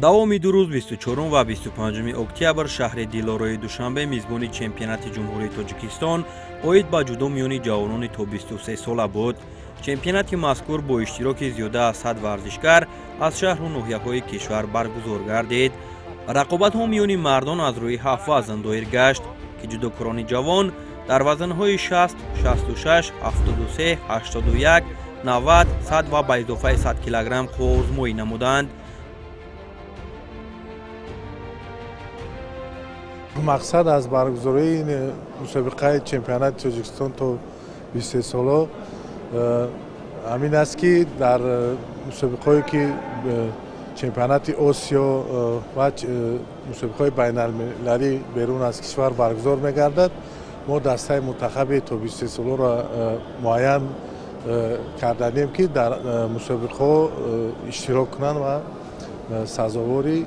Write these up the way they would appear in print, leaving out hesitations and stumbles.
Давоми 2 рӯз 24 ва 25 октябр шаҳри Дилорои Душанбе мизбони чемпионати Ҷумҳурии Тоҷикистон оид ба ҷудо миёни ҷавонони то 23 сола буд. Чемпионати мазкур бо иштироки зиёда аз 100 варзишгар аз шаҳру ноҳияҳои кишвар баргузор гардид. Рақобатҳо миёни мардон аз рӯи 7 вазн доир гашт, ки ҷудокорони ҷавон дар вазнҳои 60, 66, 73, 81, 90, 100 ва ба изофаи 100 килограмм қувваозмоӣ намуданд. Мақсад аз баргузории ин мусобиқаи чемпионати Тоҷикистон то 23 соло ҳамин аст, ки дар мусобиқаҳое ки чемпионати Осиё ва мусобиқаҳои байналмилалӣ берун аз кишвар баргузор мегардад, мо дастаи мунтахаби то 23 солоро муайян карданем, ки дар мусобиқаҳо иштирок кунанд ва сазовори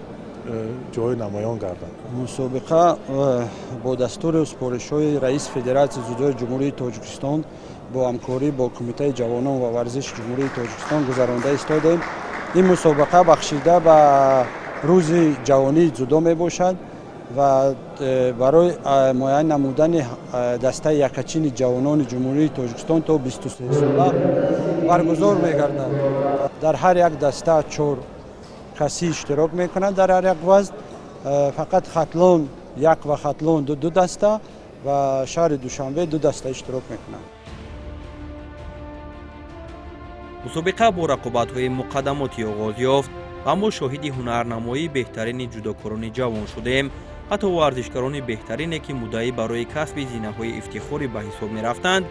ҷои намоён гарданд. Мусобиқа бо дастуру супоришҳои раиси Федератсияи ҷудои Ҷумҳурии Тоҷикистон бо ҳамкорӣ бо Кумитаи ҷавонон ва варзиши Ҷумҳурии Тоҷикистон гузаронда истодем. Ин мусобиқа бахшида ба рӯзи ҷавонии ҷудо мебошад ва барои муайян намудани дастаи якачини ҷавонони Ҷумҳурии Тоҷикистон то 23 сола баргузор мегардад. Дар ҳар як даста 4 касӣ иштирок мекунанд дар ҳар як вазн. Фақат Хатлон 1 ва Хатлон 2 даста ва шаҳри Душанбе 2 даста иштирок мекунанд. Мусобиқа бо рақобатҳои муқаддамотӣ оғоз ёфт ва мо шоҳиди ҳунарнамоии беҳтарини ҷудокорони ҷавон шудем. Ҳатто варзишгарони беҳтарине, ки муддаӣ барои касби зинаҳои ифтихорӣ ба ҳисоб мерафтанд,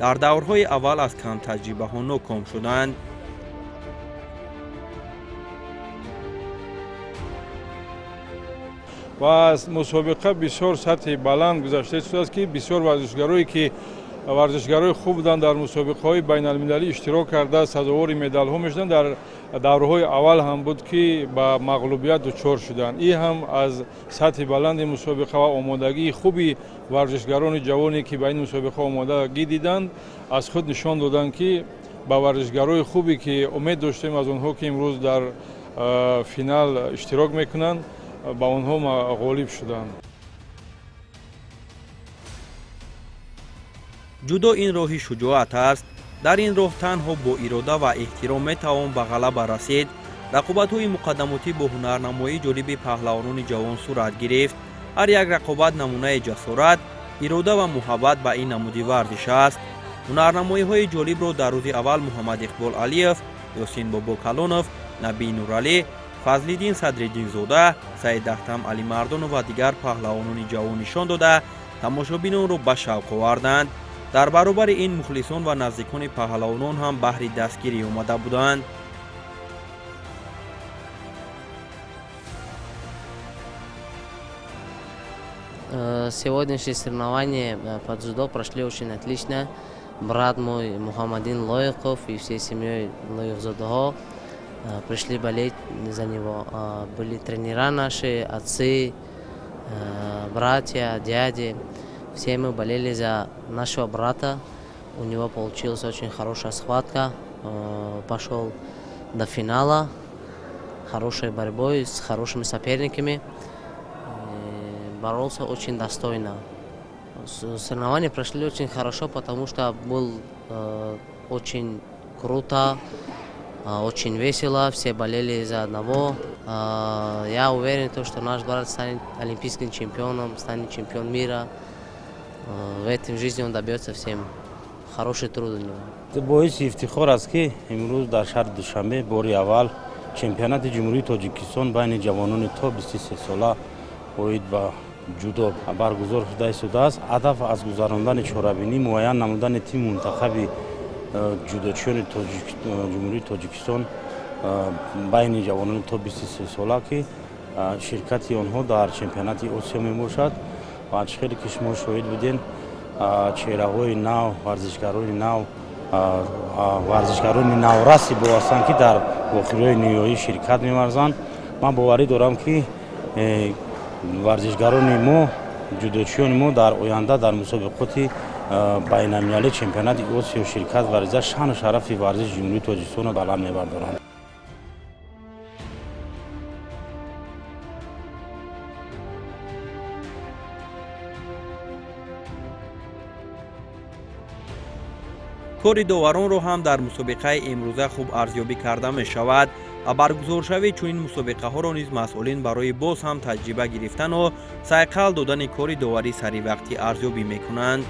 дар даврҳои аввал аз камтаҷрибаҳо ноком шуданд. Ва аз мусобиқа бисёр сатҳи баланд гузашта истодааст, ки бисёр варзишгарое ки варзишгарои хуб буданд, дар мусобиқаҳои байналмилалӣ иштирок карда, сазовори медалҳо мешуданд, дар даврҳои аввал ҳам буд, ки ба мағлубият дучор шуданд. Ин ҳам аз сатҳи баланди мусобиқа ва омодагии хуби варзишгарони ҷавоне, ки ба ин мусобиқа омодагӣ диданд, аз худ нишон доданд, ки ба варзишгарои хубе, ки умед доштем аз онҳо, ки имрӯз дар финал иштирок мекунанд, ба онҳо ғолиб шуданд. Ҷудо ин роҳи шуҷоат аст. Дар ин роҳ танҳо бо ирода ва эҳтиром метавон ба ғалаба расид. Рақобатҳои муқаддамотӣ бо ҳунарнамоии ҷолиби паҳлавонони ҷавон сурат гирифт. Ҳар як рақобат намунаи ҷасорат, ирода ва муҳаббат ба ин намуди варзиш аст. Ҳунарнамоиҳои ҷолибро дар рӯзи аввал Муҳаммад Иқбол Алиев, Ёсин Бобокалонов, Набӣ Нуралӣ, Фазлиддин Садриддинзода, Саидахтам Алимардонов ва дигар паҳлавонони ҷавон нишон дода, тамошобинонро ба шавқ оварданд. Дар баробари ин мухлисон ва наздикони паҳлавонон ҳам баҳри дастгирӣ омада буданд. Сегодняшние соревнования по дзюдо прошли очень отлично. Брат мой Мухаммадин Лоиқов и всей семьей Лоиқзодаҳо пришли болеть за него. Были тренера наши, отцы, братья, дяди. Все мы болели за нашего брата. У него получилась очень хорошая схватка. Пошел до финала хорошей борьбой с хорошими соперниками. Боролся очень достойно. Соревнования прошли очень хорошо, потому что был очень круто, очень весело, все болели за одного. Я уверен, что наш брат станет олимпийским чемпионом, станет чемпион мира. В этой жизни он добьется всем. Хороший труд у него. Боиси ифтихор аст, ки имрӯз дар шаҳри Душанбе бори аввал чемпионати Ҷумҳурии Тоҷикистон байни ҷавонони то 23 сола оид ба ҷудо баргузор шуда истодааст. Ҳадаф аз гузарондани чорабинӣ муайян намудани тими мунтахаби ҷудочиёни Ҷумҳурии Тоҷикистон байни ҷавонони то 23 сола, ки ширкати онҳо дар чемпионати Осиё мебошад. Ва чӣ хеле ки шумо шоҳид будем, чеҳраҳои нав, варзишгарони нав, варзишгарони навраси бо ҳастанд, ки дар вохӯриҳои ниҳоӣ ширкат меварзанд. Ман боварӣ дорам, ки варзишгарони мо, ҷудочиёни мо дар оянда дар мусобиқоти байналмилалии чемпионати Осиё ширкат варзида, шаъну шарафи варзиши Ҷумҳурии Тоҷикистонро баланд мебардоранд. Кори доваронро ҳам дар мусобиқаи имрӯза хуб арзёбӣ карда мешавад ва баргузоршавии чунин мусобиқаҳоро низ масъулин барои боз ҳам таҷриба гирифтану сайқал додани кори доварӣ саривақтӣ арзёбӣ мекунанд.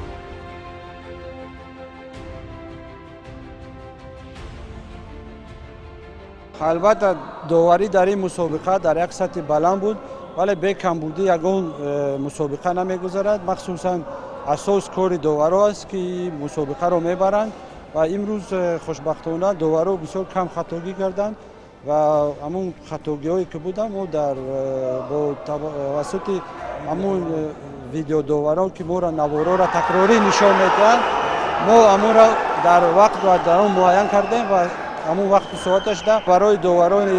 Албатта, доварӣ дар ин мусобиқа дар як сатҳи баланд буд, вале бе камбудӣ ягон мусобиқа намегузарад. Махсусан асос кори доваро аст, ки мусобиқаро мебаранд, ва имрӯз хушбахтона доваро бисёр кам хатогӣ карданд ва ҳамун хатогиҳое ки буданд, мо дар бо тавассути ҳамун видеодоварон, ки моро наворора такрорӣ нишон медиҳанд, мо ҳамонро дар вақт ва дар он муайян кардем ва ҳамун вақту соаташда барои доварони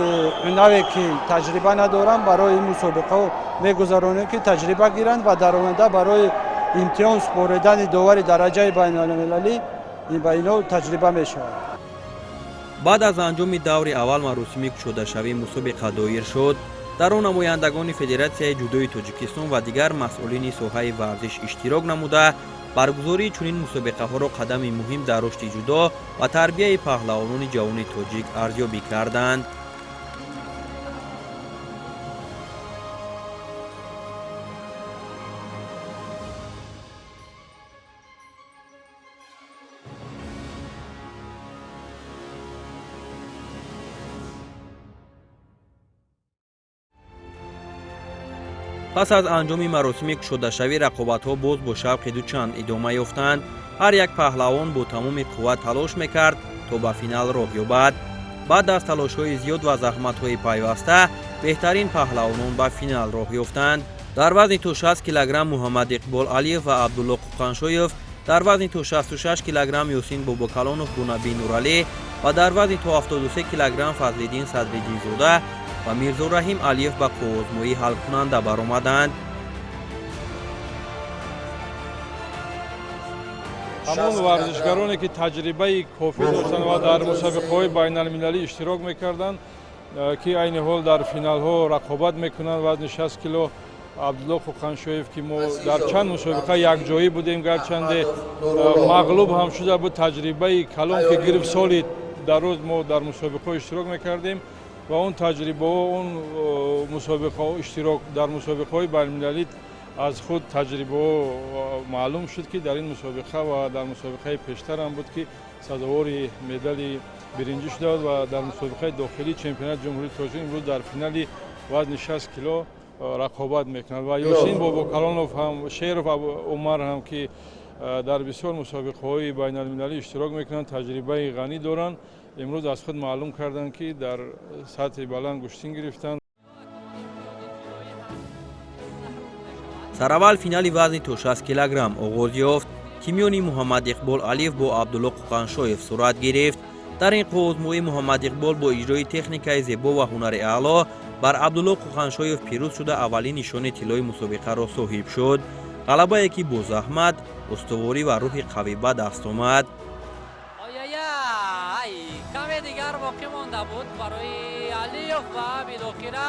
наве, ки таҷриба надоранд, барои ин мусобиқаҳо мегузаронем, ки таҷриба гиранд ва дар оянда барои имтиҳон супоридани довари дараҷаи байналмилалӣ ба инҳо таҷриба мешавад. Баъд аз анҷоми даври аввал маросими кушодашавии мусобиқа доир шуд. Дар он намояндагони Федератсияи ҷудои Тоҷикистон ва дигар масъулини соҳаи варзиш иштирок намуда, баргузории чунин мусобиқаҳоро қадами муҳим дар рушди ҷудо ва тарбияи паҳлавонони ҷавони тоҷик арзёбӣ карданд. Пас аз анҷоми маросими кушодашавӣ рақобатҳо боз бо шавқи дучанд идома ёфтанд. Ҳар як паҳлавон бо тамоми қувват талош мекард, то ба финал роҳ ёбад. Баъд аз талошҳои зиёд ва заҳматҳои пайваста беҳтарин паҳлавонон ба финал роҳ ёфтанд. Дар вазни то 60 килограмм Муҳаммад Иқбол Алиев ва Абдулло Қуқаншоев, дар вазни то 66 килограмм Ёсин Бобокалонов бо Наби Нуралӣ ва дар вазни то 73 килограмм Фазлиддин Садриддинзода ва Мирзораҳим Алиев ба қувваозмоии ҳалкунанда баромаданд. Ҳамон варзишгароне, ки таҷрибаи кофӣ доштанд ва дар мусобиқаҳои байналмилалӣ иштирок мекарданд, ки айни ҳол дар финалҳо рақобат мекунанд, вазни 60 кило Абдулло Қуқаншоев, ки мо дар чанд мусобиқа якҷоӣ будем, гарчанде мағлуб ҳам шуда буд, таҷрибаи калон ки гирифт, соли дароз мо дар мусобиқаҳо иштирок мекардем ва он таҷрибаҳо, он мусобиқаҳо, иштирок дар мусобиқаҳои байналмилалӣ аз худ таҷрибаҳо маълум шуд, ки дар ин мусобиқа ва дар мусобиқаи пештар ҳам буд, ки сазовори медали биринҷӣ шуда ва дар мусобиқаи дохилии чемпионати Ҷумҳурии Тоҷикистон имрӯз дар финали вазни 60 кило рақобат мекунад. Ва Ёсин Бобокалонов ҳам, Шеров Умар ҳам, ки дар бисёр мусобиқаҳои байналмилалӣ иштирок мекунанд, таҷрибаи ғанӣ доранд, имрӯз аз худ маълум карданд, ки дар сатҳи баланд гӯштин гирифтанд. Сараввал финали вазни то 60 килограмм оғоз ёфт, ки миёни Муҳаммад Иқбол Алиев бо Абдулло Қуқаншоев сурат гирифт. Дар ин қувваозмоӣ Муҳаммад Иқбол бо иҷрои техникаи зебо ва ҳунари аъло бар Абдулло Қуқаншоев пирӯз шуда, аввалин нишони тиллои мусобиқаро соҳиб шуд, ғалабае ки бо заҳмат, устуворӣ ва рӯҳи қавӣ ба даст омад. Каме дигар боқӣ монда буд барои Алиев ва билохира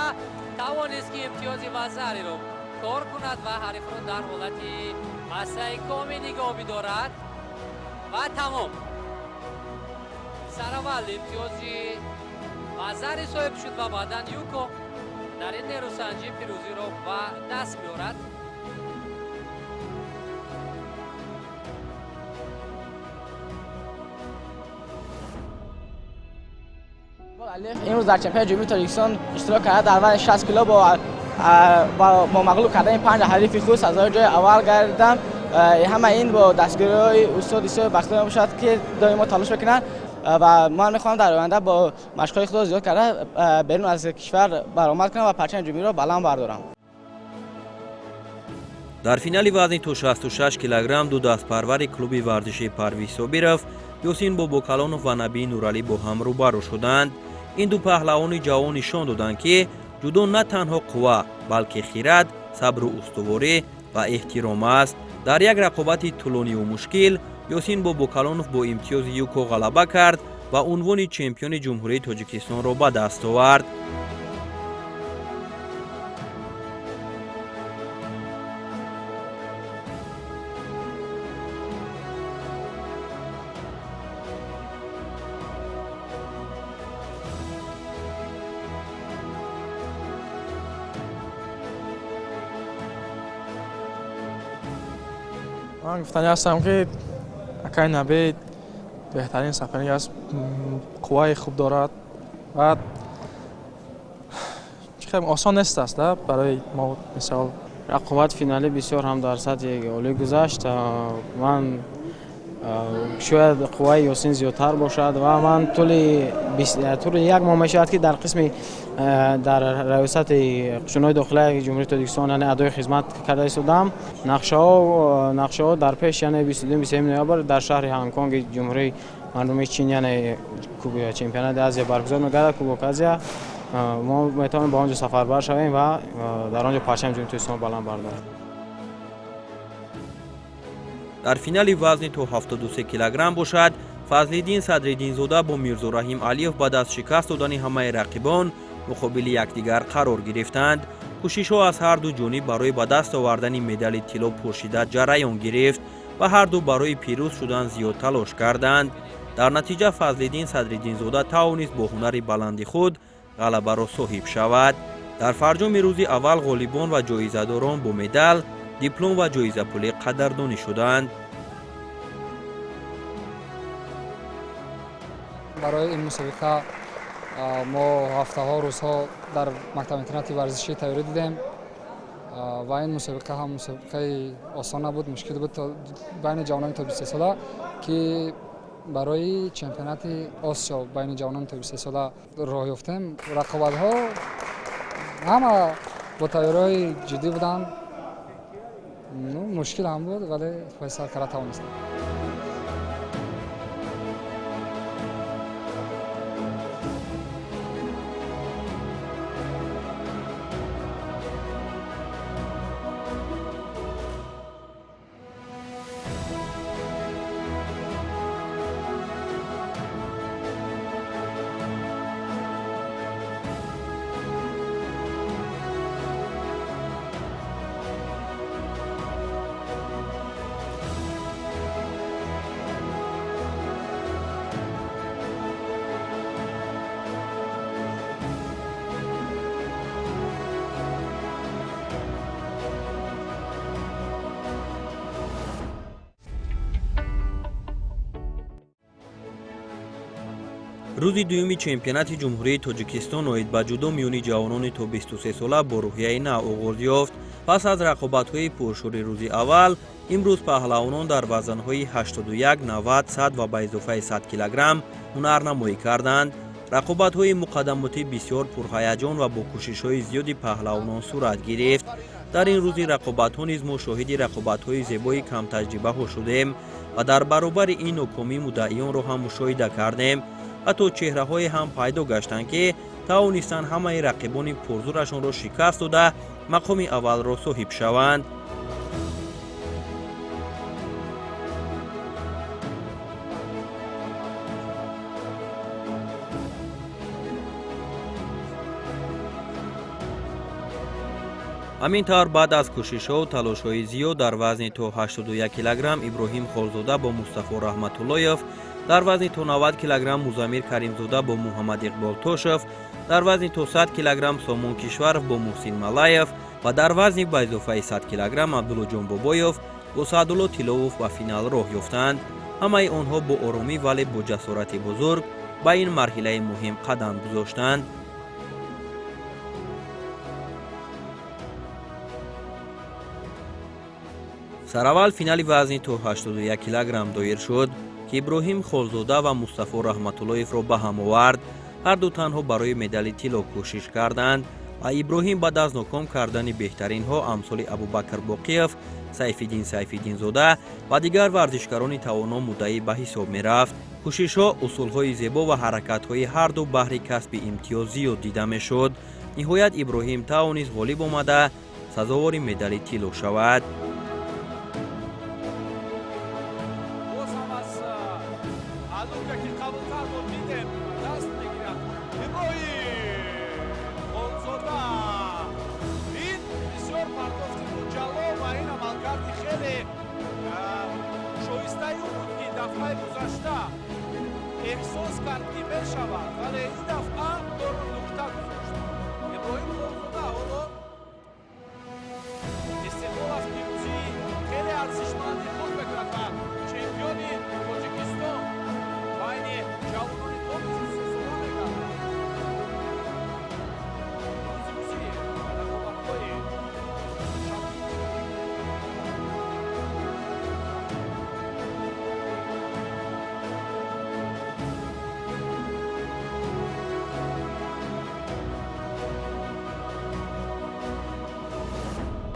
тавонист, ки имтиёзи вазариро кор кунад ва ҳарифро дар ҳолати пасайкомӣ нигоҳ бидорад. Ва тамом, сараввал имтиёзи вазари соҳиб шуд ва баъдан юко дар ин нерӯсанҷӣ пирӯзиро ба даст меорад. Имрӯз дар чемпионати Ҷумҳурии Тоҷикистон иштирок карда, дар вазни 60 кило бо мағлуб кардани панҷ ҳарифи худ сазовори ҷои аввал гардидам. Ҳама ин бо дастгириҳои устод Исои Бахтиёр мебошад, ки доимо талош мекунанд, ва ман мехоҳам дар оянда бо машқҳои худро зиёд карда берун аз кишвар баромад кунам ва парчами ҷумҳуриро баланд бардорам. Дар финали вазни то 66 килограмм ду дастпарвари клуби варзишии Парвиз Собиров, Ёсин Бобокалонов ва Набии Нуралӣ бо ҳам рӯбарӯ шуданд. Ин ду паҳлавони ҷавон нишон доданд, ки ҷудо на танҳо қувва, балки хирад, сабру устуворӣ ва эҳтиром аст. Дар як рақобати тӯлониву мушкил Ёсин Бобокалонов бо имтиёзи юко ғалаба кард ва унвони чемпиони Ҷумҳурии Тоҷикистонро ба даст овард. Ман гуфтанӣ ҳастам, ки акай Набӣ беҳтарин соперник аст, қувваи хуб дорад ва хеле осон нест аст барои мо мисол. Рақобат финалӣ бисёр ҳам дар сатҳи олӣ гузашт. Ман шояд қувваи Ёсин зиёдтар бошад ва ман тӯли як моҳ мешавад, ки дар қисми дар раёсати қушунҳои дохилаи Ҷумҳурии Тоҷикистон, яъне адои хизмат карда истодам. Нақшаҳо дар пеш, яъне 22-23 ноябр дар шаҳри Ҳонконги Ҷумҳурии Мардумии Чин, яъне чемпионати Азия баргузор мегардад, Кубок Азия. Мо метавонем ба он ҷо сафарбар шавем ва дар он ҷо парчами Ҷумҳурии Тоҷикистон баланд бардорем. Дар финали вазни то 73 килограмм бошад, Фазлиддин Садриддинзода бо Мирзораҳим Алиев баъд аз шикаст додани ҳамаи рақибон муқобили якдигар қарор гирифтанд. Кӯшишҳо аз ҳар ду ҷониб барои ба даст овардани медали тилло пуршиддат ҷараён гирифт ва ҳар ду барои пирӯз шудан зиёд талош карданд. Дар натиҷа Фазлиддин Садриддинзода тавонист бо ҳунари баланди худ ғалабаро соҳиб шавад. Дар фарҷоми рӯзи аввал ғолибон ва ҷоизадорон бо медал, диплом ва ҷоизапулӣ қадрдонӣ шуданд. Барои ин мусобиқа мо ҳафтаҳо, рӯзҳо дар мактаб-интернати варзишӣ тайёрӣ дидем ва ин мусобиқа ҳам мусобиқаи осон набуд, мушкил буд байни ҷавонони то 23 сола, ки барои чемпионати Осиё байни ҷавонони то 23 сола роҳ ёфтем. Рақобатҳо ҳама бо тайёриҳои ҷиддӣ буданд, мушкил ҳам буд, вале файсал карда тавонистем. Рӯзи дуюми чемпионати Ҷумҳурии Тоҷикистон оид ба ҷудо миёни ҷавонони то 23 сола бо рӯҳияи нав оғоз ёфт. Пас аз рақобатҳои пуршӯри рӯзи аввал, имрӯз паҳлавонон дар вазнҳои 81, 90, 100 ва ба изофаи 100 килограмм ҳунарнамоӣ карданд. Рақобатҳои муқаддамотӣ бисёр пурҳаяҷон ва бо кӯшишҳои зиёди паҳлавонон сурат гирифт. Дар ин рӯзи рақобатҳо низ мо шоҳиди рақобатҳои зебои камтаҷрибаҳо шудем ва дар баробари ин нокомии муддаионро ҳам мушоҳида кардем. Ҳатто чеҳраҳое ҳам пайдо гаштанд, ки тавонистанд ҳамаи рақибони пурзӯрашонро шикаст дода мақоми аввалро соҳиб шаванд. Ҳамин тавр, баъд аз кӯшишҳову талошҳои зиёд дар вазни то 81 килограмм Иброҳим Холзода бо Мустафо Раҳматуллоев, дар вазни то 90 килограмм Музамир Каримзода бо Муҳаммад Иқбол Тошев, дар вазни то 100 килограмм Сомон Кишваров бо Муҳсин Малаев ва дар вазни ба изофаи 100 килограмм Абдуллоҷон Бобоев бо Саъдулло Тиловов ба финал роҳ ёфтанд. Ҳамаи онҳо бо оромӣ, вале бо ҷасорати бузург ба ин марҳилаи муҳим қадам гузоштанд. Сараввал финали вазни то 81 килограмм доир шуд, ки Иброҳим Холзода ва Мустафо Раҳматуллоевро ба ҳам овард. Ҳар ду танҳо барои медали тилло кӯшиш карданд ва Иброҳим баъд аз ноком кардани беҳтаринҳо амсоли Абубакр Боқиев, Сайфиддин Сайфиддинзода ва дигар варзишгарони тавоно муддаӣ ба ҳисоб мерафт. Кӯшишҳо, усулҳои зебо ва ҳаракатҳои ҳар ду баҳри касби имтиёз зиёд дида мешуд. Ниҳоят Иброҳим тавонист ғолиб омада сазовори медали тилло шавад. Эҳсос кард, ки мешавад, вале ин дафъа дору нуқта гузошт. Иброҳим Холзода ҳоло истиқлол аз пирӯзии хеле арзишманди худ.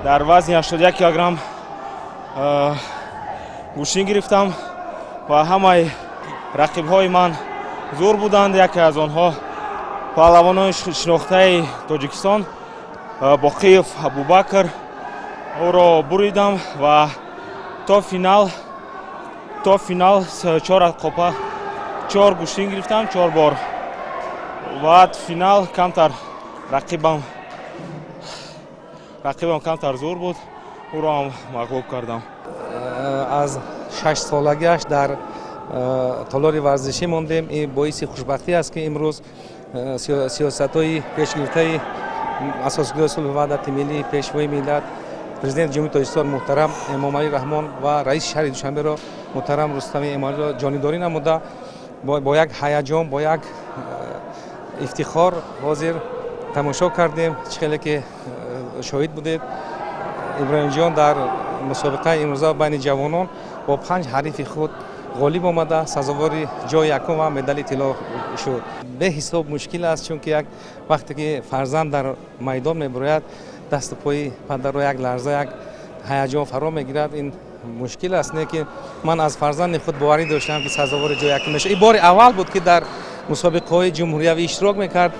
Дар вазни 81 килограмм гӯштин гирифтам ва ҳамаи рақибҳои ман зур буданд. Яке аз онҳо паҳлавонони шинохтаи Тоҷикистон Боқиев Абубакр, ӯро буридам ва то финал 4 қопа 4 гӯштин гирифтам, 4 бор. Ва финал камтар рақибам камтар зур буд, ӯро ҳам мағлуб кардам. Аз 6 солагиаш дар толори варзишӣ мондем. Ин боиси хушбахтӣ аст, ки имрӯз сиёсатҳои пешгирифтаи асосгузори сулҳу ваҳдати миллӣ, пешвои миллат, президенти Ҷумҳурии Тоҷикистон муҳтарам Эмомалӣ Раҳмон ва раиси шаҳри Душанберо муҳтарам Рустами Эмомалиро ҷонибдорӣ намуда, бо як ҳаяҷон, бо як ифтихор ҳозир тамошо кардем. Чӣ хеле ки шоҳид будед, Иброҳимҷон дар мусобиқаи имрӯза байни ҷавонон бо 5 ҳарифи худ ғолиб омада, сазовори ҷои якум ва медали тилло шуд. Беҳисоб мушкил аст, чунки як вақте ки фарзанд дар майдон мебурояд, дасту пои падарро як ларза, як ҳаяҷон фаро мегирад. Ин мушкил аст, не ки ман аз фарзанди худ боварӣ доштам, ки сазовори ҷои якум мешавад. Ин бори аввал буд, ки дар мусобиқаҳои ҷумҳуриявӣ иштирок мекард.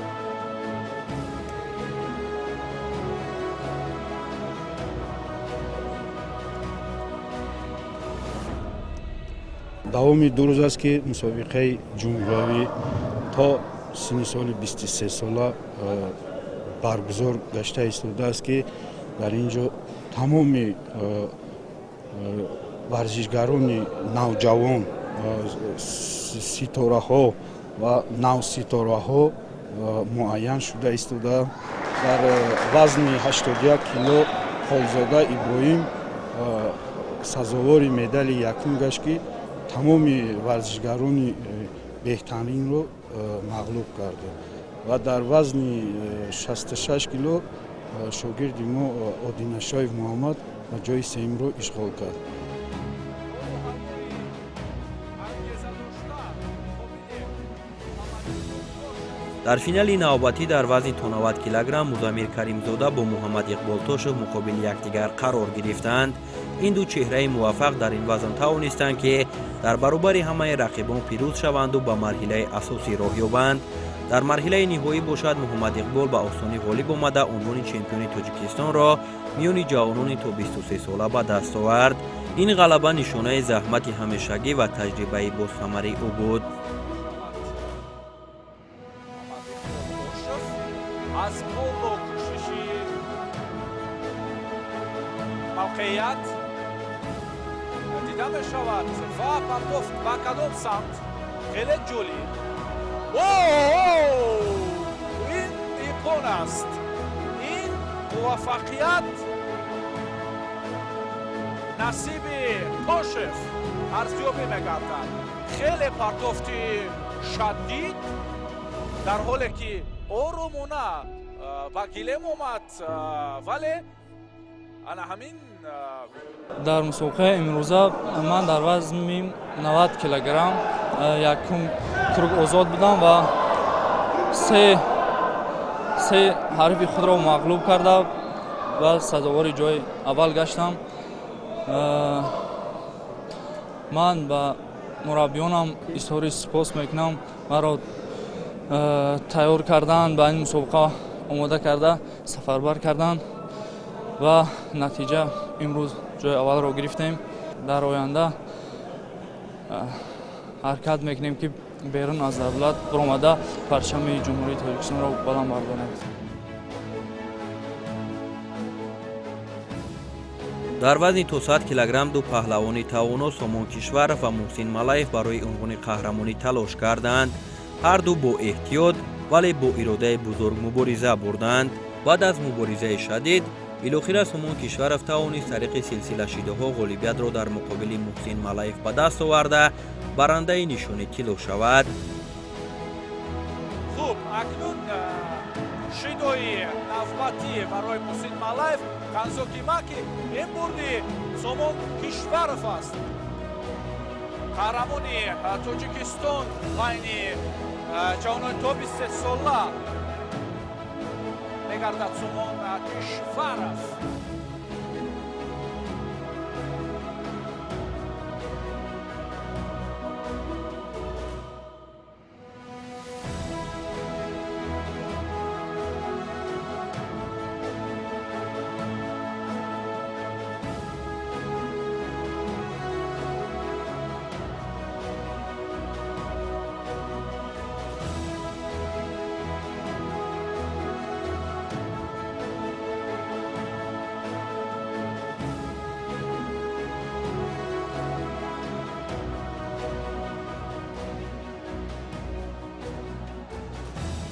Давоми 2 рӯз аст, ки мусобиқаи ҷумҳуриявӣ то синни соли 23 сола баргузор гашта истодааст, ки дар ин ҷо тамоми варзишгарони навҷавон, ситораҳо ва навситораҳо муайян шуда истода. Дар вазни 81 кило Холзода Иброҳим сазовори медали якум гашт, ки тамоми варзишгарони беҳтаринро мағлуб кард. Ва дар вазни 66 кило шогирди мо Одинашоев Муҳаммад ҷои сеюмро ишғол кард. Дар финали навбатӣ дар вазни то 90 килограмм Музамир Каримзода бо Муҳаммад Иқбол Тошев муқобили якдигар қарор гирифтанд. Ин ду чеҳраи муваффақ дар ин вазн тавонистанд, ки дар баробари ҳамаи рақибон пирӯз шаванду ба марҳилаи асосӣ роҳ ёбанд. Дар марҳилаи ниҳоӣ бошад, Муҳаммад Иқбол ба осонӣ ғолиб омада, унвони чемпиони Тоҷикистонро миёни ҷавонони то 23 сола ба даст овард. Ин ғалаба нишонаи заҳмати ҳамешагӣ ва таҷрибаи босамари ӯ буд. Аз боло кӯшиши мавқеият дида мешавад ва партофт ба кадом самт? Хеле ҷолиб. Ин имкон аст, ин муваффақият насиби Тошев арзёбӣ мегардад. Хеле партофти шадид, дар ҳоле ки оромона ба гилем омад, вале ана ҳамин. Дар мусобиқаи имрӯза ман дар вазни 90 килограмм якум круг озод будам ва се ҳарифи худро мағлуб карда ва сазовори ҷои аввал гаштам. Ман ба мураббиёнам изҳори сипос мекунам, маро тайёр кардан, ба ин мусобиқа омода карда, сафарбар кардан ва натиҷа имрӯз ҷои аввалро гирифтем. Дар оянда ҳаракат мекунем, ки берун аз давлат баромада парчами Ҷумҳурии Тоҷикистонро баланд бардорем. Дар вазни то 100 килограмм ду паҳлавони тавоно Сомон Кишваров ва Муҳсин Малаев барои унвони қаҳрамонӣ талош карданд. Ҳар ду бо эҳтиёт, вале бо иродаи бузург мубориза бурданд. Баъд аз муборизаи шадид, билохира Сомон Кишваров тавонист тариқи силсилашидаҳо ғолибиятро дар муқобили Муҳсин Малаев ба даст оварда, барандаи нишони тилло шавад. Хуб, акнун шидои навбатӣ барои Муҳсин Малаев Канзоки Маки. Ин бурди Сомон Кишваров аст, қаҳрамони Тоҷикистон байни ҷавонони то 23 сола мегардад Сомон Кишваров.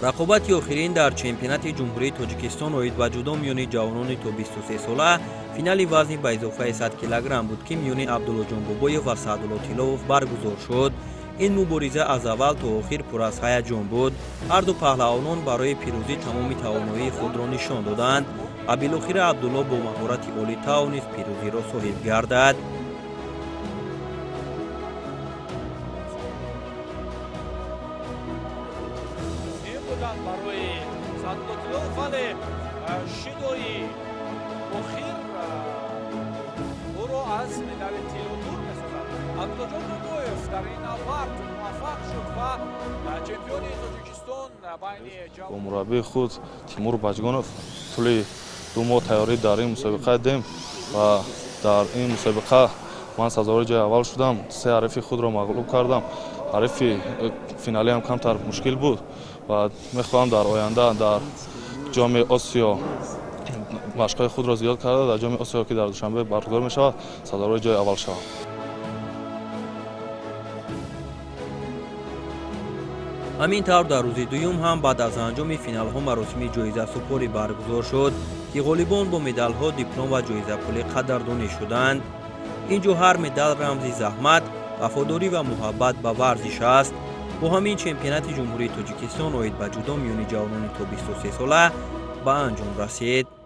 Рақобати охирин дар чемпионати Ҷумҳурии Тоҷикистон оид ба ҷудо миёни ҷавонони то 23 сола финали вазни ба изофаи 100 килограмм буд, ки миёни Абдуллоҷон Бобоев ва Саъдулло Тиловов баргузор шуд. Ин мубориза аз аввал то охир пур аз ҳаяҷон буд. Ҳарду паҳлавонон барои пирӯзӣ тамоми тавоноии худро нишон доданд ва билохира Абдулло бо маҳорати олӣ тавонист пирӯзиро соҳиб гардад. Барои Саъдулло Тиловов, вале шидои охир ӯро аз медали тилло дур месозад. Абдуллоҷон Бобоев дар ин набард муваффақ шуд ва чемпиони Тоҷикистон байни бо мураббии худ Тимур Баҷгонов тӯли 2 моҳ тайёрӣ дар ин мусобиқа дидем ва дар ин мусобиқа ман сазовори ҷои аввал шудам. 3 ҳарифи худро мағлуб кардам. Ҳарифи финалиам камтар мушкил буд ва мехоҳам дар оянда дар Ҷоми Осиё машқҳои худро зиёд карда, дар Ҷоми Осиё, ки дар Душанбе баргузор мешавад, сазовори ҷои аввал шавам. Ҳамин тавр дар рӯзи дуюм ҳам баъд аз анҷоми финалҳо маросими ҷоизасупорӣ баргузор шуд, ки ғолибон бо медалҳо, диплом ва ҷоизапулӣ қадрдонӣ шуданд. Ин ҷо ҳар медал рамзи заҳмат, вафодорӣ ва муҳаббат ба варзиш аст. Бо ҳамин чемпионати Ҷумҳурии Тоҷикистон оид ба ҷудо миёни ҷавонони то 23 сола ба анҷом расид.